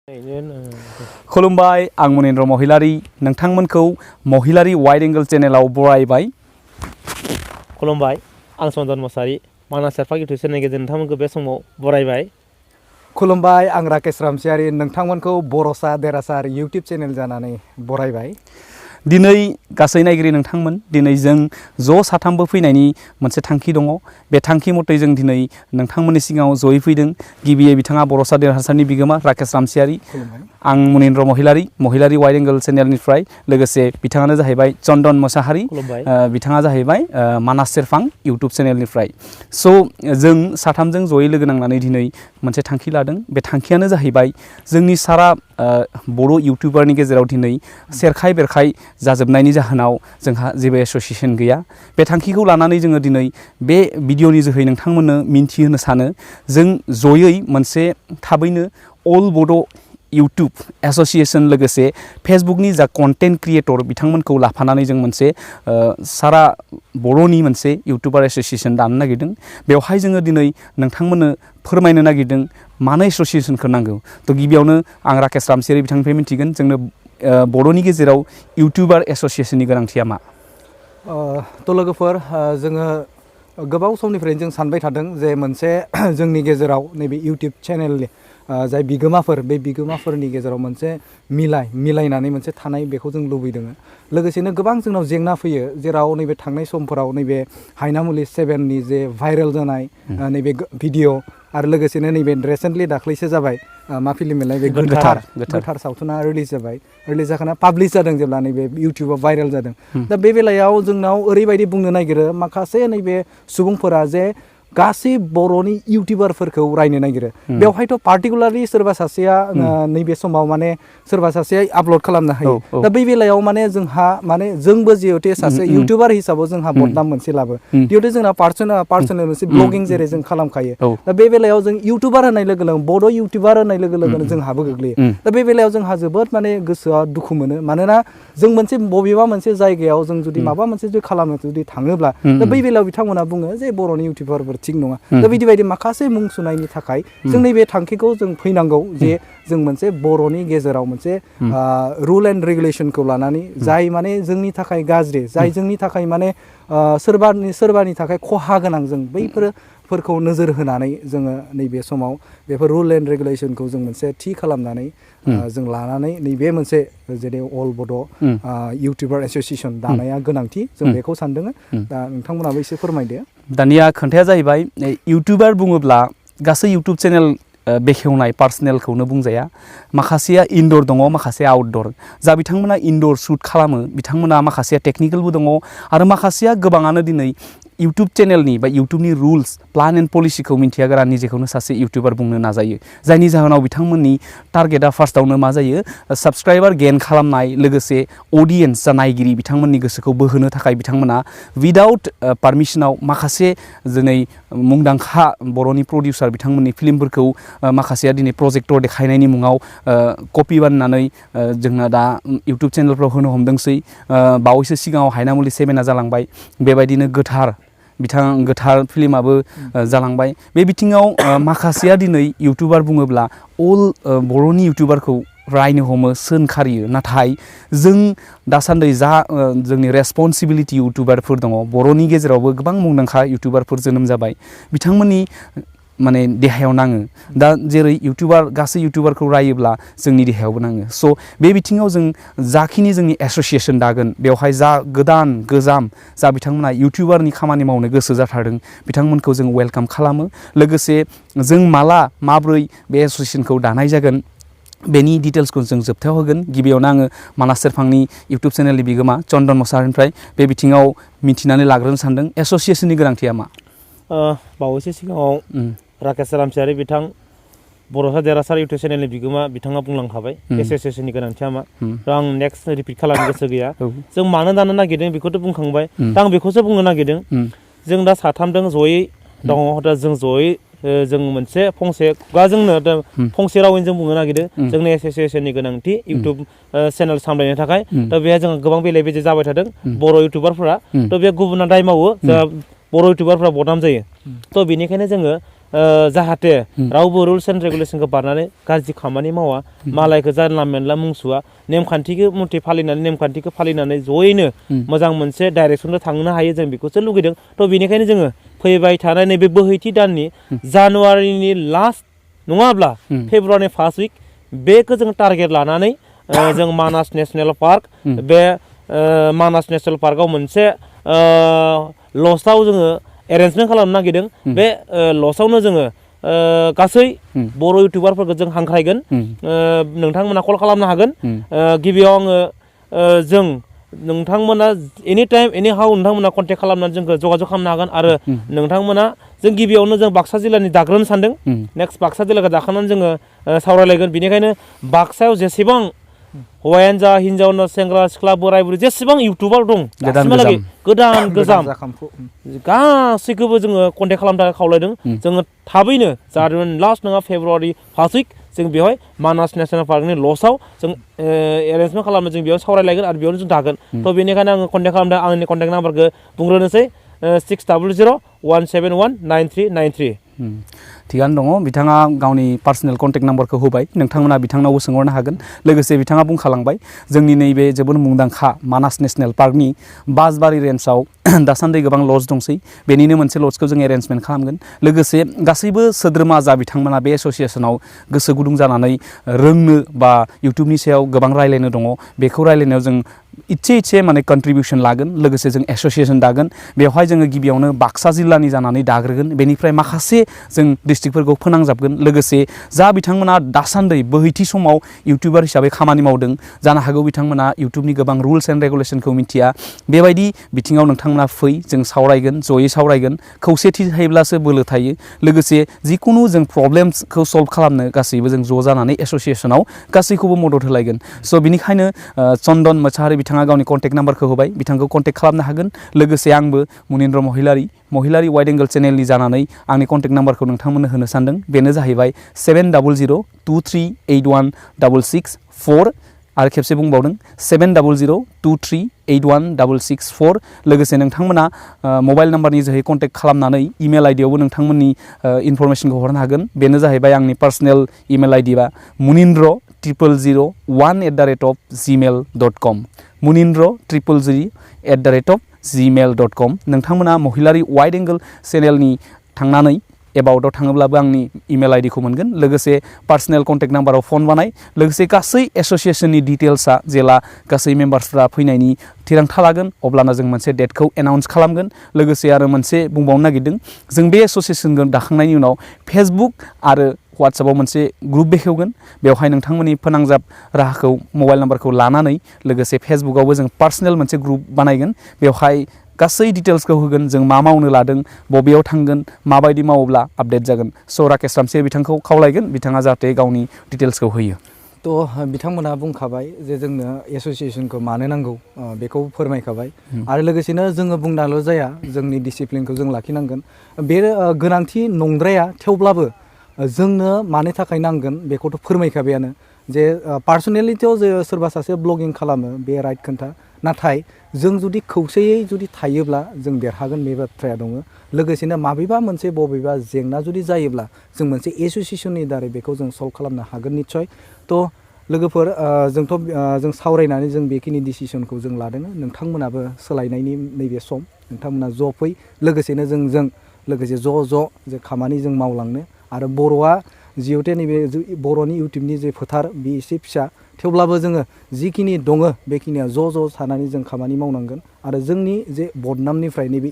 खुलुमबाय आं मनेन्द्र महिलारी नोंथांमोनखौ महिलारी wide angle चेनेलाव बरायबाय। खुलुमबाय आं चन्दन मोसाहारि मानास सेरफा इउटुब चेनेलनि गेजेरजों नोंथांमोनखौ बे समाव बरायबाय। खुलुमबाय आं राकेश रामसियारि नोंथांमोनखौ बर'सा देरासार इउटुब चेनेल जानानै बरायबाय। दिनै गासै नायगिरि नोंथांमोन दिनै जों ज' साथामबो फैनायनि मोनसे थांखि दङ। बे थांखि मथै जों दिनै नोंथांमोननि सिगाङाव जयै फैदों। गिबियै बिथाङा बर'सा देरहासारनि बिगोमा राकेश रामसियारि, आं मनेन्द्र महिलारी महिलारी वाइड एंगल चेनेलनिफ्राय, लोगोसे बिथाङानो जाहैबाय चन्दन मोसाहारि, बिथाङा जाहैबाय मानास सेरफां इउटुब चेनेलनिफ्राय। स' जों साथामजों जयै लोगो नांनानै दिनै मोनसे थांखि लादों। बे थांखियानो जाहैबाय जोंनि सारा बर' इउटुबारनि गेजेराव दिनै सेरखाय बेरखाय जाजोबनायनि जाहोनाव जोंहा जेबो एस'सिएशन गैया। बे थांखिखौ लानानै जोङो दिनै बे भिडिअनि जोहै नोंथांमोननो मिन्थिहोनो सानो जों जयै मोनसे थाबैनो अल बड' इउटुब एस'सिएशन लोगोसे फेसबुकनि जा कन्टेन्ट क्रिएटर बिथांमोनखौ लाफानानै जों मोनसे सारा बर'नि मोनसे इउटुबार एस'सिएशन दानो नागिरदों। बेवहाय जोङो दिनै नोंथांमोननो फोरमायनो नागिरदों मानो एस'सिएशनखौ नांगौ। थ' गिबियावनो आं राकेश रामसियारि बिथांनिफ्राय मिथिगोन जोंनो बर'नि गेजेराव इउटुबार एस'सिएशननि गोनांथिया मा? थ' लोगोफोर जोङो गोबाव समनिफ्रायनो जों सानबाय थादों जे मोनसे जोंनि गेजेराव नैबे इउटुब चेनेलनि जाय बिगोमाफोर बे बिगोमाफोरनि गेजेराव मोनसे मिलायनानै मोनसे थानाय बेखौ जों लुबैदों। लोगोसेनो गोबां जोंनाव जेंना फैयो जेराव नैबे थांनाय समफोराव नैबे हायनामुलि 7नि जे भाइरेल जानाय नैबे भिडिअ' आरो लोगोसेनो नैबे रिसेन्टलि दाख्लैसो जाबाय मा फिल्म मोनलाय बे गोथार सावथुना रिलिज जाबाय। रिलिज जाखाना पाब्लिश जादों जेब्ला नैबे इउटुबाव भाइरेल जादों। दा बे बेलायाव जोंनाव ओरैबायदि बुंनो नागिरो माखासे नैबे सुबुंफोरा जे गासै बर'नि इउटुबारफोरखौ रायनो नागिरो। बेवहायथ' पार्टिकुलारलि सोरबा सासेया नैबे समाव माने सोरबा सासेया आपल'ड खालामनो हायो। दा बै बेलायाव माने जोंहा माने जोंबो जिहेतु सासे इउटुबार हिसाबै जोंहा बदनाम मोनसे लाबो। जिहेतु जोंना पार्सनेल मोनसे ब्लगिं जेरै जों खालामखायो। दा बे बेलायाव जों इउटुबार होननाय लोगो लोगो बड' इउटुबार होननाय लोगो लोगोनो जोंहाबो गोग्लैयो। दा बे बेलायाव जोंहा जोबोद माने गोसोआ दुखु मोनो। मानोना जों मोनसे बबेबा मोनसे जायगायाव जों जुदि माबा मोनसे जुदि खालामनो जुदि थाङोब्ला दा बै बेलायाव बिथांमोना बुङो जे बर'नि इउटुबारफोर थिग नङा। दा बिदि बायदि माखासे मुं सुनायनि थाखाय जों नैबे थांखिखौ जों फैनांगौ जे जों मोनसे बर'नि गेजेराव मोनसे रुल एन्ड रेगुलेसनखौ लानानै जाय माने जोंनि थाखाय गाज्रि, जाय जोंनि थाखाय माने सोरबानि थाखाय खहा गोनां, जों बैफोरखौ नोजोर होनानै जोङो नैबे समाव बेफोर रुल एन्ड रेगुलेसनखौ जों मोनसे थि खालामनानै जों लानानै नैबे मोनसे जेरै अल बड' इउटुबार एस'सिएशन दानाया गोनांथि जों बेखौ सानदों। दा नोंथांमोनाबो एसे फोरमायदो। दानिया खोन्थाया जाहैबाय इउटुबार बुङोब्ला गासै इउटुब चेनेल बेखेवनाय पार्सनेलखौनो बुंजाया। माखासेया इनडर दङ, माखासेया आउटडर। जा बिथांमोना इनडर शुट खालामो बिथांमोना माखासेया टेकनिकेलबो दङ आरो माखासेया गोबाङानो दिनै इउटुब चेनेलनि बा इउटुबनि रुल्स प्लान एन्ड पलिसिखौ मिन्थिया गारा निजेखौनो सासे इउटुबार बुंनो नाजायो। जायनि जाहोनाव बिथांमोननि टारगेटआ फार्स्टआवनो मा जायो, साबस्क्राइबार गेन खालामनाय लोगोसे अडियेन्स जा नायगिरि बिथांमोननि गोसोखौ बोहोनो थाखाय बिथांमोना उइदाउट पारमिसनाव माखासे दिनै मुंदांखा बर'नि प्रडिउसार बिथांमोननि फिल्मफोरखौ माखासेया दिनै प्रजेक्टर देखायनायनि मुङाव कपि बानायनानै जोंना दा इउटुब चेनेलफ्राव होनो हमदोंसै। बावैसो सिगाङाव हायनामुलि 7आ जालांबाय, बेबायदिनो गोथार फिल्माबो जालांबाय। बे बिथिङाव माखासेया दिनै इउटुबार बुङोब्ला अल बर'नि इउटुबारखौ रायनो हमो, सोंखारियो। नाथाय जों दासान्दि जा जोंनि रेसपन्सिबिलिटि इउटुबारफोर दङ, बर'नि गेजेरावबो गोबां मुंदांखा इउटुबारफोर जोनोम जाबाय, बिथांमोननि माने देहायाव नाङो। दा जेरै गासै इउटुबारखौ रायोब्ला जोंनि देहायावबो नाङो। स' बे बिथिङाव जों जाखिनि जोंनि एस'सिएशन दागोन बेवहाय जा गोजाम जा बिथांमोना इउटुबारनि खामानि मावनो गोसो जाथारदों बिथांमोनखौ जों वेलकाम खालामो। लोगोसे जों माब्रै बे एस'सिएशनखौ दानाय जागोन बेनि डिटेल्सखौ जों जोबथायाव होगोन। गिबियावनो आङो मानास सेरफांनि इउटुब चेनेलनि बिगोमा चन्दन मोसाहारिनिफ्राय बे बिथिङाव मिथिनानै लाग्रोनो सानदों एस'सिएशननि गोनांथिया मा? बावैसो सिगाङाव राकेश रामसियारि बिथां बर'सा देरहासार इउटुब चेनेलनि बिगोमा बिथाङा बुंलांखाबाय एस'सिएशननि गोनांथिया मा। आं नेक्स्ट रिपिट खालामनो गोसो गैया। जों मानो दानो नागिरदों बेखौथ' बुंखांबाय। दा आं बेखौसो बुंनो नागिरदों, जों दा साथामजों जयै दङ। दा जों जयै जों मोनसे फंसे खुगाजोंनो फंसे रावैनो जों बुंनो नागिरदों जोंनि एस'सिएशननि गोनांथि इउटुब चेनेल सामलायनो थाखाय। दा बेहाय जोंहा गोबां बेले बेजे जाबाय थादों बर' इउटुबारफोरा। थ' बे गुबुना दाय मावो, जोंहा बर' इउटुबारफ्रा बदनाम जायो। थ' बेनिखायनो जोङो जाहाथे रावबो रुल्स एन्ड रेगुलेसनखौ बारनानै गाज्रि खामानि मावा मालायखौ जानला मेनला मुंसुआ नेमखान्थिखौ मथे फालिनानै नेमखान्थिखौ फालिनानै जयैनो मोजां मोनसे डाइरेक्सनजों थांनो हायो जों बेखौसो लुगैदों थ' बेनिखायनो जोङो फैबाय थानाय नैबे बोहैथि दाननि जानुवारिनि लास्ट नङाब्ला फेब्रुवारिनि फार्स्ट उइक बेखौ जों टारगेट लानानै जों मानास नेसनेल पार्क बे मानास नेसनेल पार्कआव मोनसे लजआव जोङो एरेन्जमेन्ट खालामनो नागिरदों बे लजआवनो जोङो गासै बर' इउटिउबारफोरखौ जों हांख्रायगोन नोंथांमोना कल खालामनो हागोन गिबियाव आङो जों नोंथांमोना एनि टाइम एनि हाउ नोंथांमोना कन्टेक्ट खालामनानै जोंखौ जगाजग खालामनो हागोन आरो नोंथांमोना जों गिबियावनो जों बाक्सा जिल्लानि दाग्रोनो सानदों नेक्स्ट बाक्सा जिल्लाखौ दाखांनानै जोङो सावरायलायगोन बेनिखायनो बाक्सायाव जेसेबां हौवायानो जा हिन्जावनो सेंग्रा सिख्ला बोराय बुरै जेसेबां इउटिउबार दं दासिमहालागै गोदान गोजाम गासैखौबो जोङो कन्टेक्ट खालामनो थाखाय खावलायदों जोङो थाबैनो जादों लास्ट नङा फेब्रुवारि फार्स्ट उइक जों बेवहाय मानास नेसनेल पार्कनि लजआव जों एरेन्जमेन्ट खालामनो जों बेयाव सावरायलायगोन आरो बेयावनो जों थागोन थ' बेनिखायनो आङो कन्टेक्ट खालामदों आंनि कन्टेक्ट नाम्बारखौ बुंग्रोनोसै 6001719393 थिगानो दङ बिथाङा गावनि पार्सनेल कन्टेक्ट नाम्बारखौ होबाय नोंथांमोना बिथांनावबो सोंहरनो हागोन लोगोसे बिथाङा बुंखालांबाय जोंनि नैबे जोबोद मुंदांखा मानास नेसनेल पार्कनि बासबारि रेन्जआव दासान्दि गोबां लज दंसै बेनिनो मोनसे लजखौ जों एरेन्जमेन्ट खालामगोन लोगोसे गासैबो सोद्रोमा जा बिथांमोना बे एस'सियेसनाव गोसो गुदुं जानानै रोंनो बा इउटिउबनि सायाव गोबां रायलायनो दङ बेखौ रायलायनायाव जों इसे माने कन्ट्रिबिउसन लागोन लोगोसे जों एस'सियेसन दागोन बेवहाय जोङो गिबियावनो बाक्सा जिल्लानि जानानै दाग्रोगोन बेनिफ्राय माखासे जों डिस्ट्रिक्टफोरखौ फोनांजाबगोन लोगोसे जा बिथांमोना दासान्दि बोहैथि समाव इउटिउबार हिसाबै खामानि मावदों जानो हागौ बिथांमोना इउटिउबनि गोबां रुल्स एन्ड रेगुलेसनखौ मिथिया बेबायदि बिथिङाव नोंथांमोना फै जों सावरायगोन जयै सावरायगोन खौसेथि थायोब्लासो बोलो थायो लोगोसे जिकुनु जों प्रब्लेम्सखौ सल्भ खालामनो गासैबो जों ज' जानानै एस'सियेसनाव गासैखौबो मदद होलायगोन स' बिनिखायनो चन्दन मोसाहारि बिथाङा गावनि कन्टेक्ट नाम्बारखौ होबाय बिथांखौ कन्टेक्ट खालामनो हागोन लोगोसे आंबो मुनिन्द्र महिलारि वाइड एंगल चेनेलनि जानानै आंनि कन्टेक्ट नाम्बारखौ नोंथांमोननो होनो सानदों बेनो जाहैबाय 7002381664 आरो खेबसे बुंबावदों 7002381664 लोगोसे नोंथांमोना मबाइल नाम्बारनि जोहै कन्टेक्ट खालामनानै इमेल आइडियावबो नोंथांमोननि इनफरमेसनखौ हरनो हागोन बेनो जाहैबाय आंनि पार्सनेल इमेल आइडि बा munindro001@gmail.com munindro000@gmail.com नोंथांमोना महिलारि वाइड एंगल चेनेलनि थांनानै एबाउटआव थाङोब्लाबो आंनि इमेल आइडिखौ मोनगोन लोगोसे पार्सनेल कन्टेक्ट नाम्बाराव फन बानाय लोगोसे गासै एस'सियेसननि डिटेल्सआ जेला गासै मेम्बार्सफ्रा फैनायनि थिरांथा लागोन अब्लाना जों मोनसे डेटखौ एनाउन्स खालामगोन लोगोसे आरो मोनसे बुंबावनो नागिरदों जों बे एस'सियेसनखौ दाखांनायनि उनाव फेसबुक आरो वाट्सएपआव मोनसे ग्रुप बेखेवगोन बेवहाय नोंथांमोननि फोनांजाब राहाखौ मबाइल नाम्बारखौ लानानै लोगोसे फेसबुकआवबो जों पार्सनेल मोनसे ग्रुप बानायगोन बेवहाय गासै डिटेल्सखौ होगोन जों मा मावनो लादों बबेयाव थांगोन माबायदि मावोब्ला आपडेट जागोन स' राकेश रामसिया बिथांखौ खावलायगोन बिथाङा जाहाथे गावनि डिटेल्सखौ होयो थ' बिथांमोना बुंखाबाय जे जोंनो एस'सियेसनखौ मानो नांगौ बेखौ फोरमायखाबाय आरो लोगोसेनो जोङो बुंनाल' जाया जोंनि डिसिप्लिनखौ जों लाखिनांगोन बे गोनांथि नंद्राया थेवब्लाबो जोंनो मानि थाखाय नांगोन बेखौथ' फोरमायखाबायानो जे पार्सनेलिटियाव जे सोरबा सासे ब्लगिं खालामो बे राइट खोन्था नाथाय जों जुदि खौसेयै जुदि थायोब्ला जों देरहागोन बे बाथ्राया दङ लोगोसेनो माबेबा मोनसे बबेबा जेंना जुदि जायोब्ला जों मोनसे एस'सियेसननि दारै बेखौ जों सल्भ खालामनो हागोन निस्सय थ' लोगोफोर जों सावरायनानै जों बेखिनि डिसिसनखौ जों लादों नोंथांमोनाबो सोलायनायनि नैबे सम नोंथांमोना ज' फै लोगोसेनो जों लोगोसे ज' जे खामानि जों मावलांनो आरो बर'आ जिहेथु नैबे बर'नि इउटिउबनि जे फोथार बे एसे फिसा थेवब्लाबो जोङो जिखिनि दङ बेखिनिया ज' थानानै जों खामानि मावनांगोन आरो जोंनि जे बदनामनिफ्राय नैबे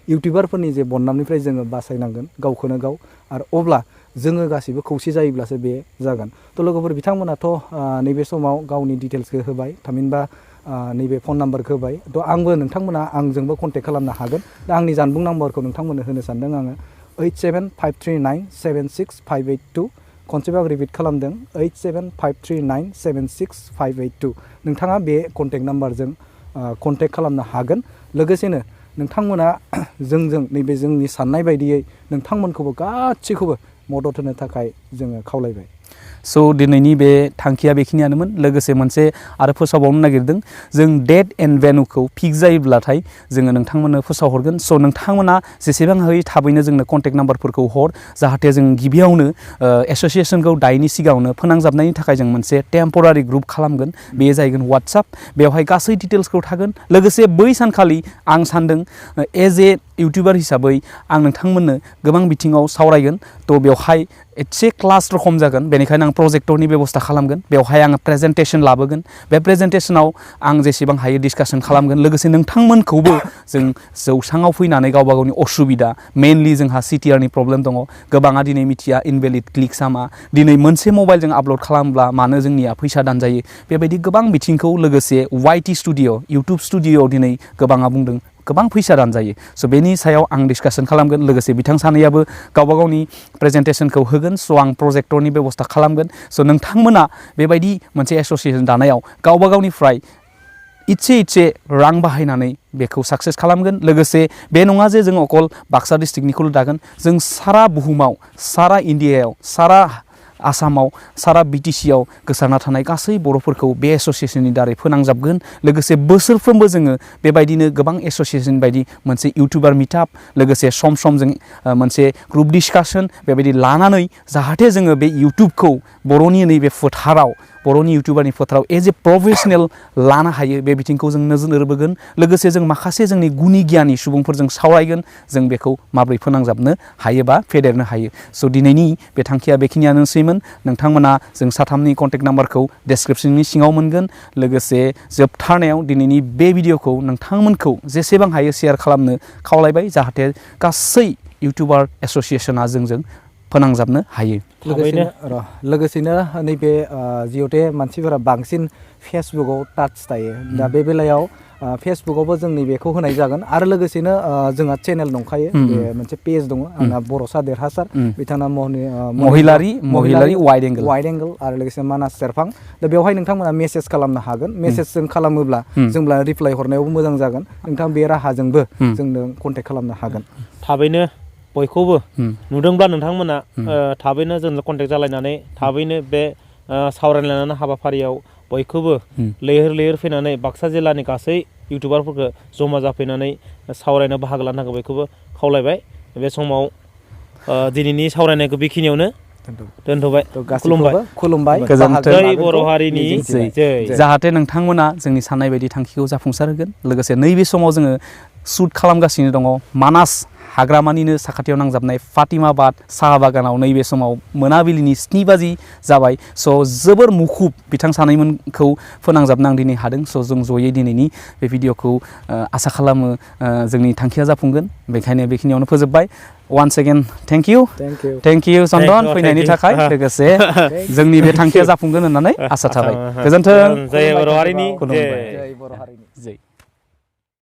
इउटिउबारफोरनि जे बदनामनिफ्राय जोङो बासायनांगोन गावखौनो गाव आरो अब्ला जोङो गासिबो खौसे जायोब्लासो बे जागोन थ' लोगोफोर बिथांमोनाथ' नैबे समाव गावनि डिटेल्सखौ होबाय थामहिनबा नैबे फन नाम्बारखौ होबाय थ' आंबो नोंथांमोना आंजोंबो कन्टेक्ट खालामनो हागोन दा आंनि जानबुं नाम्बारखौ नोंथांमोननो होनो सानदों आङो 8753976582 खनसेबो आं रिपिट खालामदों 8753976582 नोंथाङा बे कन्टेक्ट नाम्बारजों कन्टेक्ट खालामनो हागोन लोगोसेनो नोंथांमोना जोंजों नैबे जोंनि साननाय बायदियै नोंथांमोनखौबो गासैखौबो मदद होनो थाखाय जोङो खावलायबाय स' दिनैनि बे थांखिया बेखिनियानोमोन लोगोसे मोनसे आरो फोसावबावनो नागिरदों जों डेट एन्ड भेन्युखौ फिक्स जायोब्लाथाय जोङो नोंथांमोननो फोसावहरगोन स' नोंथांमोना जेसेबां हायो थाबैनो जोंनो कन्टेक्ट नाम्बारफोरखौ हर जाहाथे जों गिबियावनो एस'सियेसनखौ दायनि सिगाङावनो फोनांजाबनायनि थाखाय जों मोनसे टेम्परारि ग्रुप खालामगोन बेयो जाहैगोन वाट्सएप बेवहाय गासै डिटेल्सखौ थागोन लोगोसे बै सानखालि आं सानदों एज ए इउटिउबार हिसाबै आं नोंथांमोननो गोबां बिथिङाव सावरायगोन थ' बेवहाय एसे क्लास रखम जागोन बेनिखायनो आं प्रजेक्टरनि बेबस्था खालामगोन बेवहाय आङो प्रेजेन्टेसन लाबोगोन बे प्रेजेन्टेसनाव आं जेसेबां हायो डिसकासन खालामगोन लोगोसे नोंथांमोनखौबो जों जौसाङाव फैनानै गावबा गावनि असुबिदा मेइनलि जोंहा CTRनि प्रब्लेम दङ गोबाङा दिनै मिथिया इनभेलिड क्लिक्सआ मा दिनै मोनसे मबाइलजों आपल'ड खालामब्ला मानो जोंनिया फैसा दानजायो बेबायदि गोबां बिथिंखौ लोगोसे YT स्टुडिअ इउटुब स्टुडिअआव दिनै गोबाङा बुंदों गोबां फैसा दानजायो स' बेनि सायाव आं डिसकासन खालामगोन लोगोसे बिथां सानैयाबो गावबा गावनि प्रेजेन्टेसनखौ होगोन स' आं प्रजेक्टरनि बेबस्था खालामगोन स' नोंथांमोना बेबायदि मोनसे एस'सियेसन दानायाव गावबा गावनिफ्राय इसे रां बाहायनानै बेखौ साक्सेस खालामगोन लोगोसे बे नङा जे जों अकल बाक्सा डिस्ट्रिक्टनिखौल' दागोन जों सारा बुहुमाव सारा इण्डियायाव सारा आसामाव सारा BTCआव गोसारना थानाय गासै बर'फोरखौ बे एस'सियेसननि दारै फोनांजाबगोन लोगोसे बोसोरफ्रोमबो जोङो बेबायदिनो गोबां एस'सियेसन बायदि मोनसे इउटिउबार मिटआप लोगोसे सम सम जों मोनसे ग्रुप डिसकासन बेबायदि लानानै जाहाथे जोङो बे इउटिउबखौ बर'नि नैबे फोथाराव बर'नि इउटिउबारनि फोथाराव एज ए प्रफेसनेल लानो हायो बे बिथिंखौ जों नोजोर होबोगोन लोगोसे जों माखासे जोंनि गुनि गियानि सुबुंफोरजों सावरायगोन जों बेखौ माबोरै फोनांजाबनो हायो बा फेदेरनो हायो स' दिनैनि बे थांखिया बेखिनियानोसैमोन नोंथांमोना जों साथामनि कन्टेक्ट नाम्बारखौ डेसक्रिपसननि सिङाव मोनगोन लोगोसे जोबथारनायाव दिनैनि बे भिडिअखौ नोंथांमोनखौ जेसेबां हायो शेयार खालामनो खावलायबाय जाहाथे गासै इउटिउबार एस'सियेसना जोंजों फोनांजाबनो हायो लोगोसेनो नैबे जिहेथे मानसिफोरा बांसिन फेसबुकआव टाच थायो दा बे बेलायाव फेसबुकआवबो जों नैबेखौ होनाय जागोन आरो लोगोसेनो जोंहा चेनेल दंखायो बे मोनसे पेज दङ आंना बर'सा देरहासार बिथाङा महिलारि वाइड एंगल आरो लोगोसे मानास सेरफां दा बेवहाय नोंथांमोना मेसेज खालामनो हागोन मेसेजजों खालामोब्ला जोंब्ला रिप्लाइ हरनायावबो मोजां जागोन नोंथां बे राहाजोंबो जोंनो कन्टेक्ट खालामनो हागोन थाबैनो बयखौबो नुदोंब्ला नोंथांमोना थाबैनो जोंनो कन्टेक्ट जालायनानै थाबैनो बे सावरायलायनानै हाबाफारियाव बयखौबो लैहोर फैनानै बाक्सा जिल्लानि गासै इउटिउबारफोरखौ जमा जाफैनानै सावरायनो बाहागो लानो थाखाय बयखौबो खावलायबाय बे समाव दिनैनि सावरायनायखौ बेखिनियावनो दोनथ'बाय खुलुमबाय जय बर' हारिनि जय जाहाथे नोंथांमोना जोंनि साननाय बायदि थांखिखौ जाफुंसार होगोन लोगोसे नैबे समाव जोङो शुट खालामगासिनो दङ मानास हाग्रामानिनो साखाथियाव नांजाबनाय फातिमाबाद साहा बागानाव नैबे समाव मोनाबिलिनि 7 बाजि जाबाय स' जोबोर मुखुब बिथां सानैमोनखौ फोनांजाबनो आं दिनै हादों स' जों जयै दिनैनि बे भिडिअखौ आसा खालामो जोंनि थांखिया जाफुंगोन बेखायनो बेखिनियावनो फोजोबबाय वान्स एगेन थेंक इउ चन्दन फैनायनि थाखाय लोगोसे जोंनि बे थांखिया जाफुंगोन होननानै आसा थाबाय गोजोन्थों जय बर' हारिनि खुलुमबाय जय